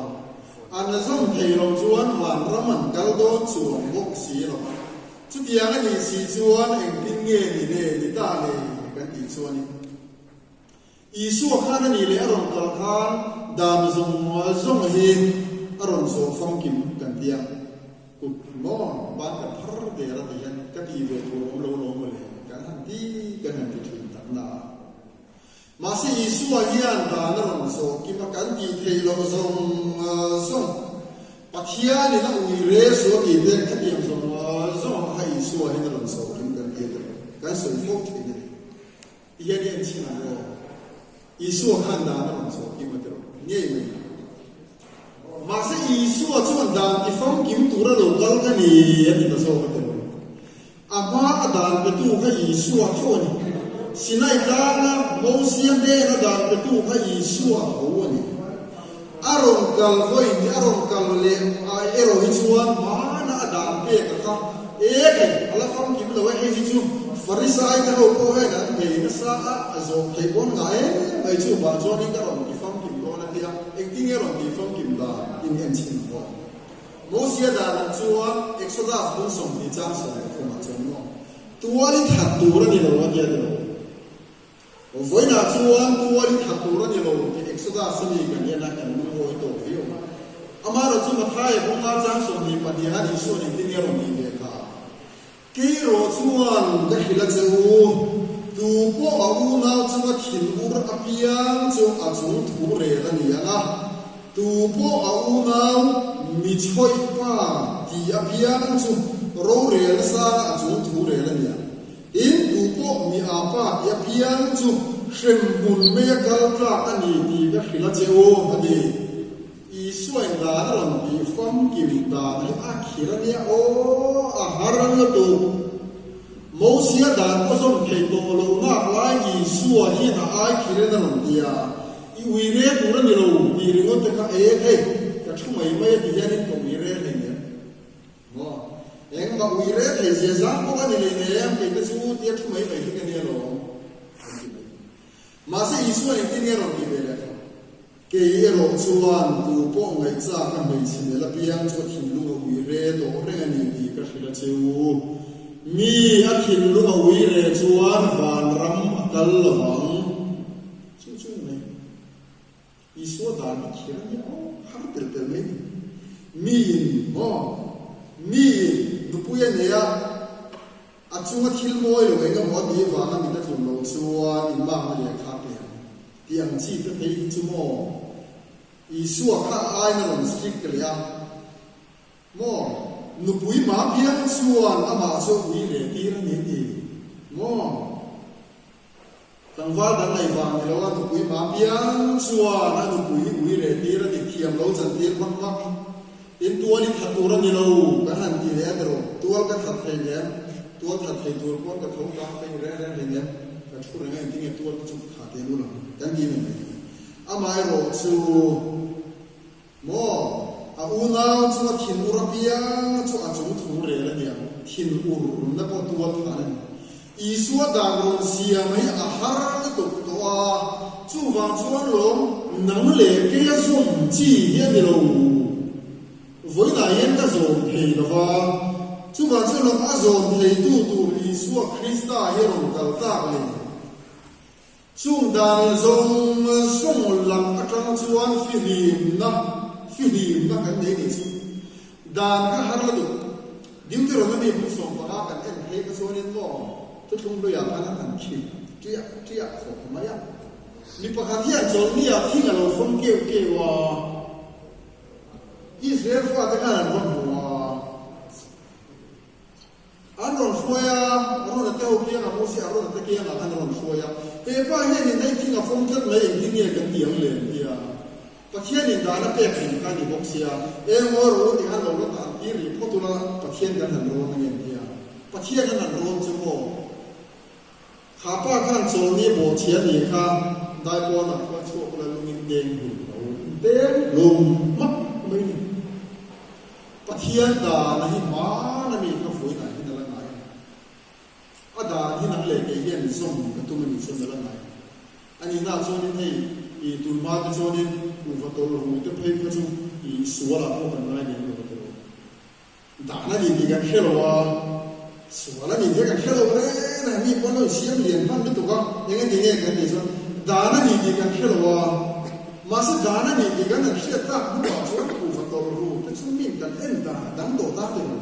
[SPEAKER 1] an zawm thei lo chuan vanram an kal dawn chuang bawk si lo a. Chutiang a nih si chuan engtin nge ni le ni ta le kan tih chuanin Isua khan a nih leh a rawn kal khan dan zawng zawng hi a rawn zawh famkim kan ti a, kut maw ban kan phar der a ti hian ka tih ve tur awm lo lo maw le kan han ti kan han ti thin tak na a. Mahse Isua hian dan a rawn zawh kim a, kan tih theih loh zawng zawng Pathianin a ui re sual tih te khatiang zawng zawng kha Isua hian a rawn zawh kim kan ti a ti lo, kan sawi fo thin a ni. Ti hian i en chhin ang aw. Isua khan dan a rawn zawh kim a ti lo ngei mai. Mahse Isua chuan dan ti famkim tura lo kal ka ni a ti ta zawk a ti lo. A hma a dan petu kha Isua tho a ni. Sinai tlanga Mosia hnena dan petu kha Isua tho a ni. A rawn kal vawiin a rawn kal leh erawh hi chuan hmana a dan pek a kha e hei a la famkim lo e, hei hi chu Farisai te ho pawh hian an bei nasa a, a zawh theih pawn ngah em mai chu vang chuanin ka rawn ti famkim dawn a tia, engtin nge rawn ti famkim dan in en chhin ang aw. Mosia danah chuan Exodus bung 20 chang 13 ah chuan maw tual i that tur a ni lo a tia ti lo. Vawiinah chuan tual i that tur a ni lo tih Exodus a mi kan en a kan lungawi tawk viau. Amaherawh chu Mathaia bunga chang 22 ah Isua'n engtin nge a rawn tih ve kha? Kei erawh chuan ka hrilh a che u, tu pawh a unau chunga thin ur apiang chu a chung thu rel a ni ang a, tu pawh a unau mi chhawih pa tih apiang chu rorel nasa a chung thu rel a ni ang. Tin, tu pawh mi a pa tih apiang chu hremhmun mai a kal tlak a ni tih ka hrilh a che u, a ti. Isua in dan a rawn tih famkim dan hi a khir a nia aw, a har a lutuk. Mosia dan pawh zawm thei tawh lo nak lai Isua hian a ai khir in a rawn ti a, i ui re tur a ni lo tih ringawt te kha ek hei, ka thu mai mai a ti hianin ka ui re hlei nem. Maw? Engmah ui re thei zia zang bawk a ni hlei nem, kei te chu tia thu mai mai hi ka nia lawm, kan ti mai. Mahse Isua engtin nge rawn ti ve leh kha? Kei erawh chuan tu pawh ngaihchak a hmeichhe nel apiang chu a thinlung a ui re tawh reng a ni tih ka hrilh a che u. Mi a thinlung a ui re chuan vanram a kal lo vang. Chu chu ni mai. Isua dan hi kher a nia aw, har tel tel mai ni. Miin maw? Miin nupui a nei a. A chunga thil mawi lo eng emaw a tih vanga mit a tlun loh chuan inmakna lehkha a pe ang tih ang chi te phei hi chu maw Isua kha a aina rawn strict leh a maw nupui ma piang chuan amah chu a ui leh tir a ni a ti maw Tlangval dang nei vang ni lo a nupui ma piang chuan a nupui ui leh tir a ti thiam lo chan tir hmak hmak. Tin tual i that tur a ni lo kan han ti leh a tiraw? Tual ka that thei nem, tual that thei tur pawn ka tho kang phei reng reng hlei nem, ka thu reng a engtinge tual te chu ka thah teh lul ang kan ti ni mai thei. Amaherawh chu maw a unau chu a thin ur apiang chu a chung thu rel a niang, thin urna pawh tual thah a ni. Isua dan rawn siam hi a har lutuk tawh a, chuvang chuan lawm nang leh keia zawm chi hi a ni lo. Vawiinah hian ka zawm thei lo va, chuvang chuan lawm a zawm theitu tur Isua Krista hi rawn kal tlak leh. Chung dan zawng zawng lam atang chuan fihlimna fihlimna kan nei nih chu. Dan kha har la duh. Deuteronomy hmun 15 kan en phei kha chuanin maw thuthlung hluiah khan an han khim ṭiah ṭiah khawp mai a. Mi pakhat hian chawlhniah thing a lo fawm keuh keuh a, Israel fate khan an va hmu a. An rawn hruai a, Arona te ho kiangah Mosia Arona te kiangah khan a rawn hruai a. He pa hianin hei thing a fawm tlat mai engtin nge kan ti ang le an ti a. Pathianin dan a pek hrim kha a ni bawk sia, eng aw rawh u ti khan lo la tan tir rih phawt ula Pathian kan han rawn ange an ti a. Pathian an han rawn chu maw? Kha pa khan chawlni bawhchhia ni kha daipawnah khuan chhuak ula lungin deng hlum lo deng hlum hmak mai ni. Pathian dan a hi hmaan a mi kha vawiinah hian a la ngai a ni. A dan hi nang leh kei hian zawm ka tum a nih chuan a la ngai a ni. A nihna chuanin hei i tunhma te chuanin kuhva tawlh ru te phei kha chu i sualah pawh kan ngai lem lo a ti lo. Dan a ni tih kan hre lo a, sual a ni tih kan hre lo reng a, mi pawn lo insiam lian hman lutuk a, eng enge nge kan tih chuan dan a ni tih kan hre lo a, mahse dan a ni tih kan han hriat tak hnuah chuan kuhva tawlh ru te chu min kan en dan a dang tawh ta ti lo.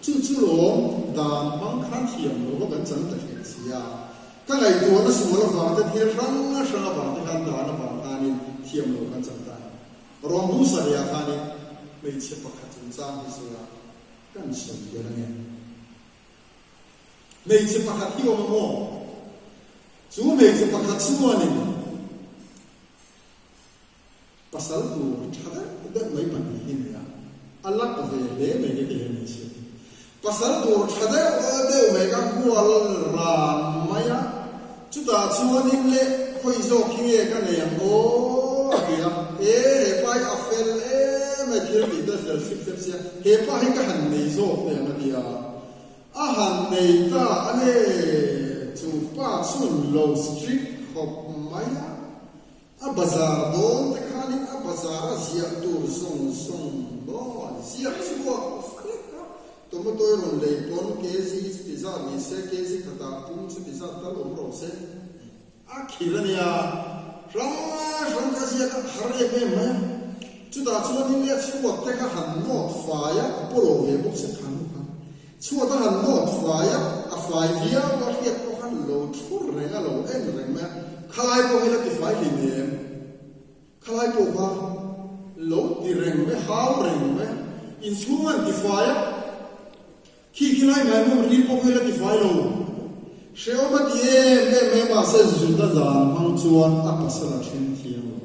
[SPEAKER 1] Chu chu lawm dan hmang khan thiam lo va kan chan ta thin si a. Ka ngaihtuahna sual avang te thil hrang hrang avang te khan dan avang khanin thiam lo kan chan ta a ni. Rawngbu sarihah khanin hmeichhe pakhat chungchang hi sawi a, kan sawi ber a nge. Hmeichhe pakhat hi awm a maw? Chu hmeichhe pakhat chuanin Pasal tur tha deuh deuh mai pahnih hi nei a, a lak ve hle mai nge kei hian hmeichhia hi. Pasal tur tha deuh deuh mai ka hual ran mai a, chutah chuanin le khawi zawk hi nge ka nei ang aw a ti a, e he pa hi a fel em mai thil tih te fel thlip thlep sia, he pa hi ka han nei zawk teh ang a ti a, a han nei ta a le, chu pa chun lo strict khawp mai a. A bazar dawn te khanin a bazar a ziah tur zawng zawng maw an ziak chhuak vek a, tomato i rawn lei pawn kg chuti zat ni se kg khatah pum chuti zat tal awm rawh se a khir a nia, hrang hrang kha ziak a har em em mai a, chutah chuanin le chhuat te kha han nawt fai a, a pawlawh ve bawk se khan kha Chhuat a han nawt fai a, a fai viau a hriat pawh khan lo thur reng a, lo en reng mai a, khalai pawh hi la ti fai hlei nem, khalai pawh kha lo ti reng mai, hau reng mai a, inchhung a han ti fai a, khi khi lai mai hmun ril pawh hi la ti fai lo, hrehawm a ti em em mai a, mahse Juda zan hmang chuan a pasal a then thiang lo.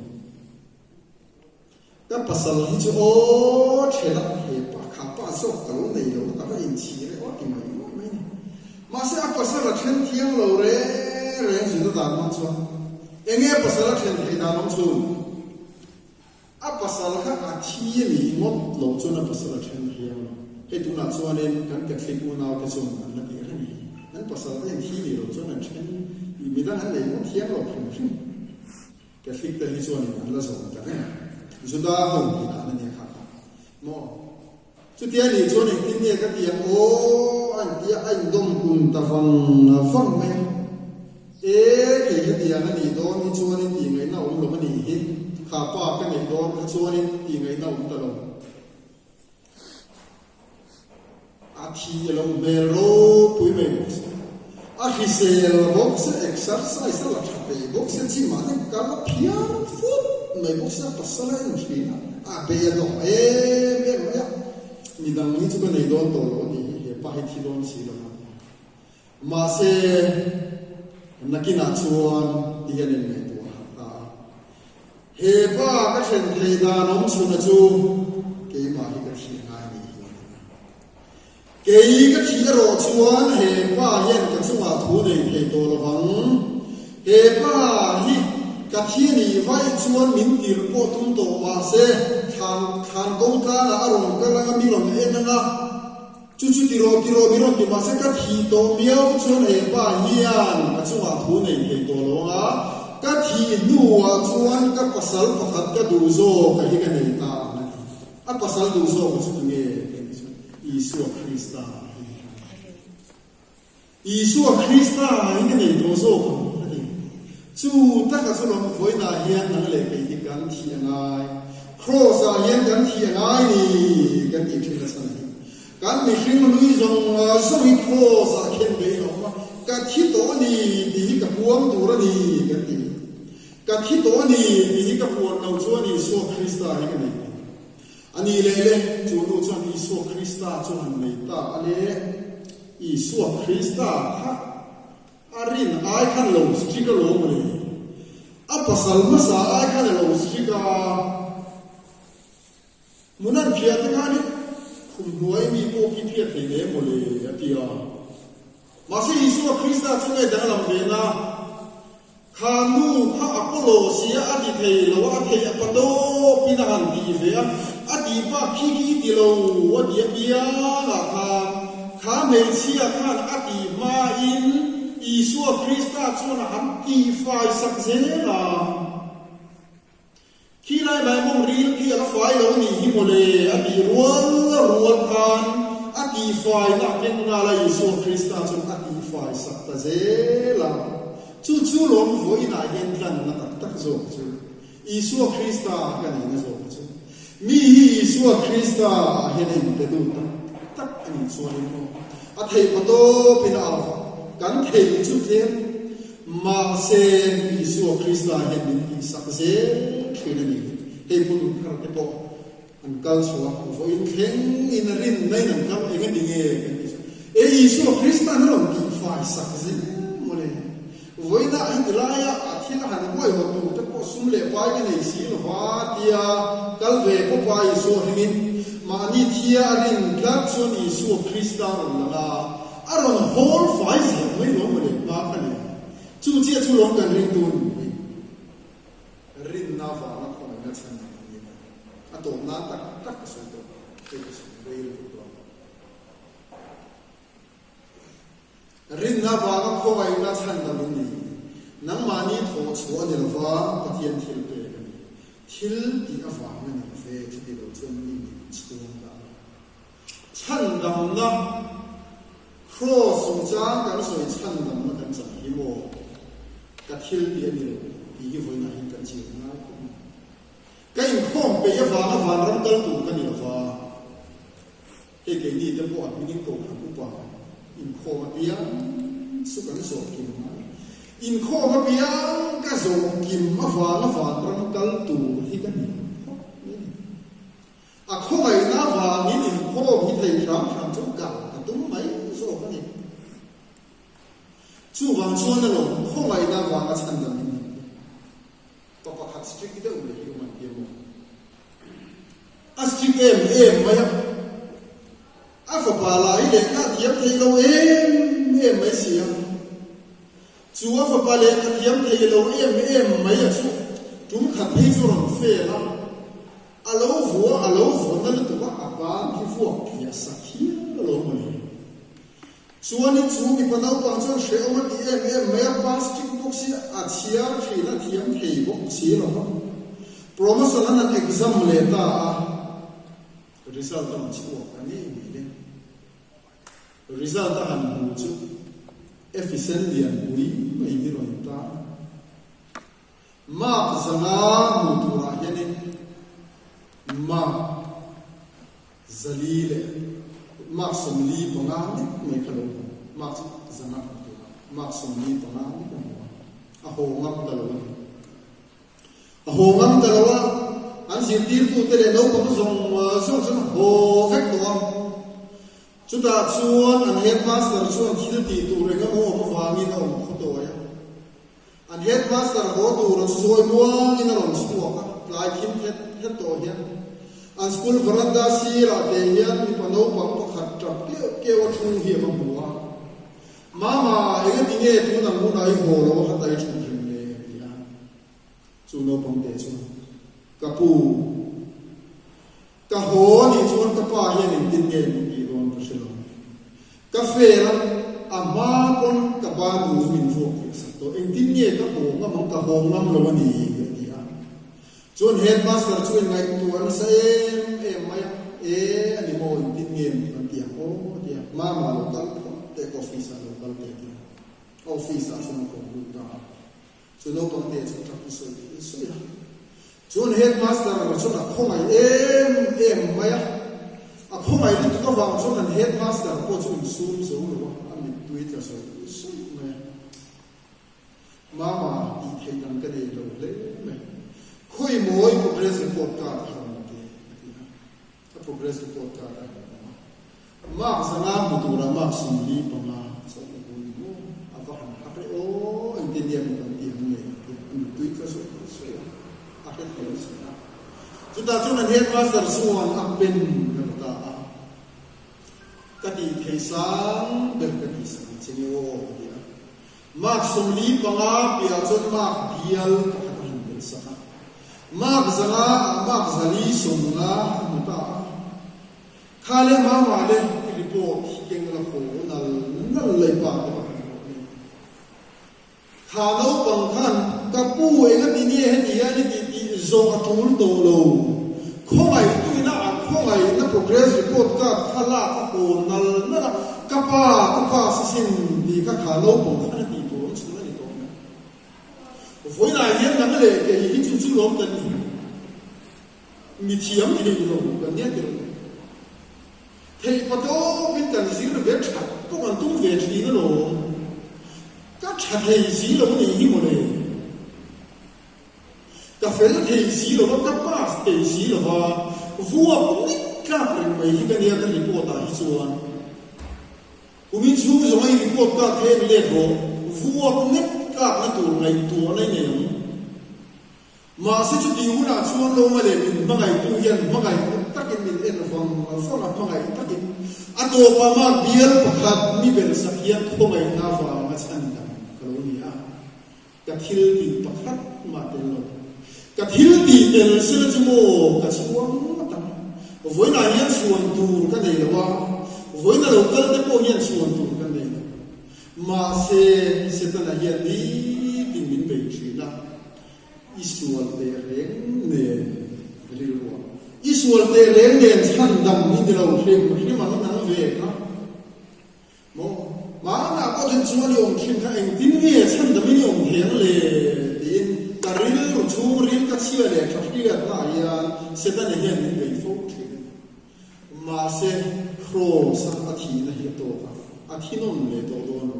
[SPEAKER 1] Ka pasal hi chu aw then a, he pa kha pa zawk ka lo nei lo a, ka va inchhir e aw ti mai mai mai a ni. Mahse a pasal a then thiang lo reng reng Juda dan hmang chuan enge a pasal a then theih dan awm chhun? A pasal kha a thi a nih ngawt lo chuan a pasal a then thiang lo. Hei tunah chuanin kan Catholic unaute chuan an la tih reng hi. An pasal te hian thi nih loh chuan an then midang an nei ngawt thiang lo hrim hrim. Catholic te hi chuanin an la zawm ta reng a, Juda ho tih dan a nia kha kha maw? Chutia nih chuan engtin nge ka ti ang aw a intia a indawm kun ta vang vang mai a, e kei hetiang a nih dawn hi chuanin tih ngaihna awm lo a nih hi, kha pa ka neih dawn kha chuanin tih ngaihna awm ta lo. A thi a lo hmel ropui mai bawk si. A hrisel bawk si, exercise a la tha peih bawk si, chimah te kal a phiar fut mai bawk si, a pasal a en thin a, a bei a dawng em em mai a. Midang hi chu ka nei dawn tawh lo a nih hi, he pa hi thi dawn si lo a. Mahse, nakinah chuan ti hian in ngaihtuah harh ta a. He pa ka then theih dan awm chhuna chu keimah hi ka thih ngai nih hi a ni a. Kei ka thih erawh chuan he pa hian ka chungah thu nei thei tawh lo vang. He pa hi ka thi a nih vaih chuan min tirh pawh tum tawh mahse, thlan thlan ko tlangah a rawn kal anga mi rawn en anga, Chu chu ti rawh, ti rawh mi rawn ti mahse ka thih tawh miau chuan he pa hian ka chungah thu nei thei tawh lo ang a, ka thih hnuah chuan ka pasal pakhat ka duh zawk a hi ka nei ta ang a ti. A pasal duh zawk a chu tu nge tih ni chuan Isua Krista hi a ni. Isua Krista hi ka nei tawh zawk ang a ti. Chu taka chu lawm vawiinah hian nang leh kei hi kan thih a ngai. Kraws-ah hian kan thih a ngai ni kan tih thin nasa hi. Kan mihring hlui zawng zawng hi Kraws-ah khen ve in a awm a, ka thi tawh a ni tih hi ka puang tur a ni kan ti. Ka thi tawh a ni tih hi ka puan lo chuan Isua Krista hi ka nei. A ni leh le, chu nu chuan Isua Krista chu han nei ta a le. Isua Krista kha a A rin ai khan lo strict alawm mawle. A pasal hmasa ai khan a lo strict a. Hmun an phiah te khan in khum hnuai mi pawh khi phiat thei hle mawle a ti a. Mahse Isua Krista chu nge danglam ve na? Kha nu kha Apollo sia a ti thei lo a, a thei a pa tawp in a han ti ve a, a ti bak khi khi i ti lo a ti a piang ah khan kha hmeichhia khan a ti hma in Isua Krista chuan a han ti fai sak zel a. Khi lai mai mawng ril khi a la fai lo nih hi mawle a tih rual rual khan a tihfaina a keng nghal a, Isua Krista chuan a tihfai sak ta zel a. Chu chu lawm vawiinah hian tlanna tak tak zawk chu Isua Krista ka nihna zawk chu. Mi hi Isua Krista ah hian a inpe lut tak tak a nih chuanin aw a theih paw tawpin a au va, kan theih chu tlem Mahse, Isua Krista hian min tihsak zel thin a ni. Hei hmun thar te pawh an kal chhuah a, vawiin thleng in a rin mai in an kal eng a ni nge kan tih chuan, E Isua Krista'n a rawn tihfai sak zel mawle. Vawiinah heti laia a thil a han huaihawt tur te pawh sum leh pai ka nei si lo va tia kal ve pawp a Isua ringin mahni thia a rin tlat chuan Isua Krista a rawn lang a, A rawn hawl fai zel mai lo maw le hma kha le. Chu chiah chu lawm kan ring tun hi. Rinna vanga khawngaihna chhan ang a ni mai. A tawp nan tak tak ka sawi tawh. Hei ka sawi rei lutuk tawh ang. Rinna vanga khawngaihna chhan dam in ni. Nangmahni thawh chhuah a ni lova Pathian thil pek a ni. Thil tih avang a ni lo ve, chuti lo chuan mi min chhuang dah a. Chhandamna, Kraws chungchang kan sawi chhandamna kan chang hi maw? Ka thil tih a ni lo tih hi vawiinah hian kan chian ngai khawp mai. Ka inkhawm peih avanga vanram kal tur ka ni lova, hei keini te pawh a hmingin kohhran upa inkhawm apiang chu kan zawh kim ngai. Inkhawm apiang ka zawh kim avanga vanram kal tur hi ka ni lo khawp mai a ni. A khawngaihna avangin inkhawm hi thei hram hram chu kal ka tum mai zawk a ni. Chuvang chuan alawm khawngaihna avanga chhandam in nih hi. Pa pakhat strict deuh mai hi awm an ti amaw? A strict em em mai a, a fapa lah hi lehkha a thiam thei lo em em mai si a. Chu a fapa lehkha thiam thei lo em em mai a chu tum khat phei chu rawn fail a. A lo vua, a lo vawn na lutuk a, a ban hi vuak phiah sak hial a lo mawle. Chuanin chu mipa naupang chuan hrehawm a ti em em mai a, plastic box hi a chhiar thin a thiam thei bawk si lo va. Promotion an han exam leh ta a, result a rawn chhuak ta ngei mai le. Result a han hmu chu efficient lianpui mai hi rawn tan a. Mark zanga hmu turah hianin mark zali leh mark 45 nek mai kha lo hmu, mark zanga hmu turah mark 45 nek a hmu a, a haw ngam ta lo a ni. A haw ngam ta lo a, an zirtirtute leh naupang zawng zawng chuan a haw vek tawh a. Chutah chuan an headmaster chuan thil tih tur eng emaw awm avangin a awm khaw tawi a. An headmaster haw tura chu zawi muangin a rawn chhuak a, tlai thim thet thet tawh hian an school veranda sirah te hian mipa naupang pakhat tap keuh keuh a thu hi a va hmu a. Mama, engati nge tun ang hunah i haw lo a kha tai thut reng le? a ti a. Chu naupang te chuan, Ka pu, Ka haw a nih chuan ka pa hian engtin nge min tih dawn ka hre lo. Ka fail a, a hma pawn ka ba nu hi min vuak tih a sak tawh. Engtin nge ka haw ngam ang, ka haw ngam lo a ni a ti a. Chuan headmaster chu in ngaihtuah nasa em em mai a, E a ni maw, engtin nge maw kan ti ang aw a ti a. Mama lo kal phawt teh ka office ah lo kal teh a ti a. A office ah chuan a kawm lut ta a. Chu naupang te chu tap sawi sawi a. Chuan headmaster chuan a khawngaih em em mai a. A khawngaih lutuk avang chuan an headmaster pawh chu insum zo lo a, a mittui tla sawi sawi mai a. Mama tih theih dang ka nei lo hle mai. Khawi mawi progress report card a rawn la teh a ti a. A progress report card a rawn awm a. Mark zanga hmu tura mark 45 chauh a hmu ni maw? A va han har e aw. hrethiam si a. Chutah chuan an headmaster chuan a pen a la ta a. Ka tih thei sang ber ka tih sak ang che nge aw ka ti a. Mark 45 piah chuan mark bial pakhat a han tel sak a. Mark 500 ah mark 450 a hmu ta a. Kha leh mama le i report hi keng la haw nal nal lei pa te pakhat a rawh nei. Kha naupang khan ka pu eng a ti nge heti hian i tih tih zawh a tul tawh lo. Khawngaihtuina a khawngaihna progress report card kha lak a haw nal nal a, ka pa ka pass asin tih kha kha naupang khan a tih tur awm chhun a ni tawh mai. Vawiinah hian nang leh kei hi chu chu lawm kan ni. Mi thiam thei lo kan nia tirh lo. Theih pa tawpin kan zir ve that pawh kan tum ve thin alawm. Ka tha thei si lo nih hi mawle. Ka fel thei si lo va, ka pass thei si lo va, vuak nik tlak reng mai hi ka nia ka report ah hi chuan. Kumin chhung zawng a i report card kha en let rawh, vuak nek tlakna tur ngaihtuahna i nei ang. Mahse chutih hunah chuan Lawma leh min hmangaihtu hian hmangaih takin min en vang vang a, hmangaih takin a tawpah mah bial pakhat mi belhsak hian khawngaihna avanga chhan dang ka lo ni a, ka thil tih pakhat mah tel lo. Ka thil tih tel sela chu maw ka chhuang ngawt ang. Vawiinah hian chhuan tur ka nei lo a, vawiina lo kal te pawh hian chhuan tur kan nei lo. Mahse Setana hian nitin min bei thin a. I sual teh reng nen rilruah. I sual teh reng nen chhandam i ni lo hrim hrim ang nang ve kha. Maw? Hmanah pawh then chuan i awm thin kha engtin nge chhandam in i awm thei ang le? tiin ka rilru chhungril ka chhia leh tha hriatnaah hian Setana hian min bei fo thin a ni. Mahse, Kraws-a a thihna hi a tawk a, a thi nawn leh tawh dawn lo.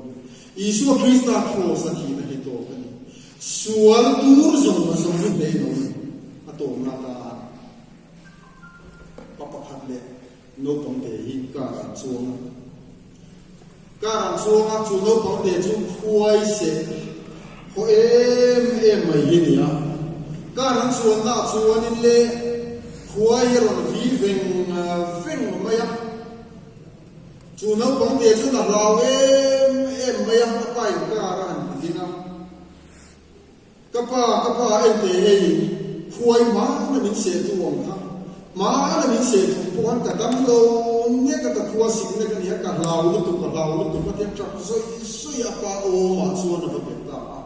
[SPEAKER 1] Isua Krista Kraws-a thihna hi tawk a ni. Sual tur zawng zawng hi hneh in a awm a ni. A tawpna atan pa pakhat leh naupang te hi car an chuang a. Car an chuang a, chu naupang te chu khuai seh haw em em mai hi a ni a. Car an chuanna ah chuanin le khuai hi a rawn vi veng veng mai a. Chu naupang te chuan a hlau em em mai a, a pa in car a han ti ding a. Ka pa, ka pa en teh hei, khuai hmana min seh tu ang kha, hmana min seh thung pawh khan ka dam lo nek a, ka khua sik nek a nia, ka hlau lutuk, ka hlau lutuk a tia tap zawih zawih a pa awmah chuan a va bet ta a.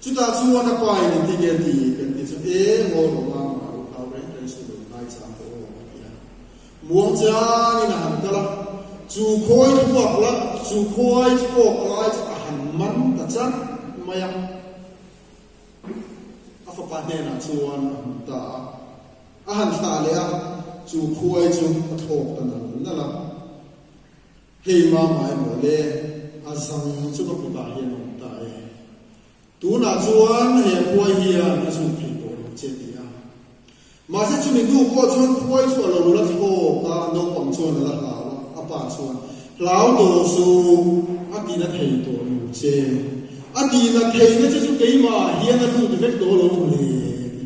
[SPEAKER 1] Chutah chuan a pa in engtin nge ti kan ti chu, E ngaw rawh mama, lo hlau reng reng suh lo ngai chang tawh aw a ti a. Muang changin a han kal a, chu khawi thluak la, chu khawi thlawk lai chu a han man ta chat mai a. A fapa hnenah chuan a hmu ta a, a han thlah leh a, chu khuai chu a thlawk ta nal nal a. Hei mama emaw le, a zang chu ka kutah hian a awm ta e. Tunah chuan he khuai hian a zut thei tawh lo che ti a. Mahse chumi hnu pawh chuan khuai chu a lo la thlawk a, naupang chuan a la hlau a, a pa chuan, Hlau tawh suh, a tina thei tawh lo che. A tina theihna che chu keimah hian a lut vek tawh lo maw le? a ti.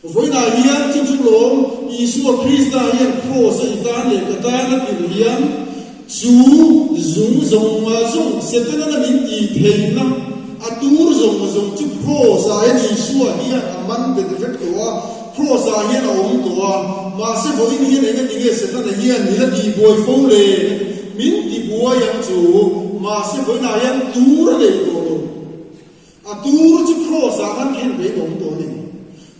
[SPEAKER 1] Vawiinah hian chu chu lawm Isua Krista hian Kraws a i tan leh ka tan a tirh hian chu zung zawng zawng Setana min tih theihna a tur zawng zawng chu Kraws ah hian Isua hian a man bet vek tawh a, Kraws ah hian a awm tawh a. Mahse vawiin hian engati nge Setana hian min a tihbuai fo le? Min tibuai ang chu, mahse vawiinah hian tur a nei tawh lo. A tur chu Kraws ah khan khen ve in awm tawh a ni.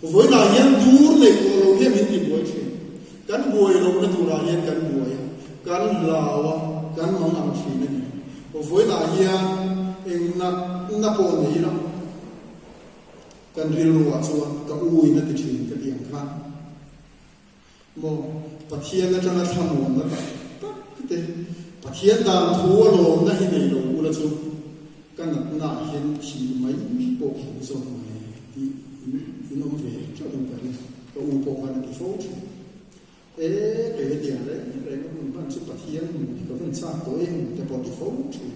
[SPEAKER 1] Vawiinah hian tur neih tawh lo hian min ti buai thin. Kan buai lohna turah hian kan buai a, kan hlau a, kan mang ang thin a ni. Vawiinah hian eng natna pawh nei ila kan rilru ah chuan ka u in a ti thin ka ti ang khan. Maw? Pathian atanga thlamuanna tak tak te, Pathian dan thu a lawmna hi nei lo ula chu ka natna ah hian thih mai pawh ka duh zawk mai tih in in awm ve teuh in ka ring. Ka u pawh khan a ti fo thin. E, kei hetiang reng reng a hun hman chu Pathian hmuh hi ka vawn chak tawh em te pawh a ti fo thin.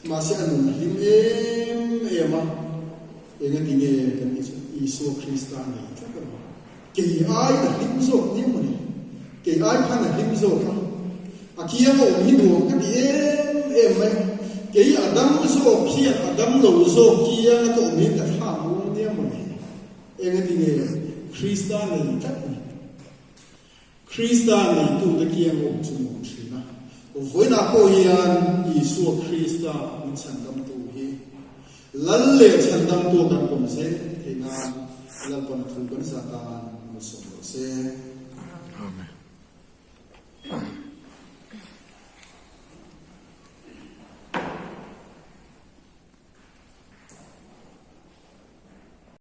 [SPEAKER 1] Mahse a nun a hlim em em a. Engati nge kan tih chuan Isua Krista nei tlat a ni. Kei aiin a hlim zawk nia maw ni? Kei ai khan a hlim zawk a. A kianga awm hi nuam ka ti em em mai. Kei a dam zawk hian a dam lo zawk kianga ka awm hian ka thla muang nia maw ni? Engati nge Krista nei tlat ni? Krista neitute kiang awm chu nuam thin a. Vawiinah pawh hian Isua Krista min chhandamtu hi Lal leh chhandamtu a kan pawm zel theih nan Lalpan a thu kan zah tan malsawm rawh se.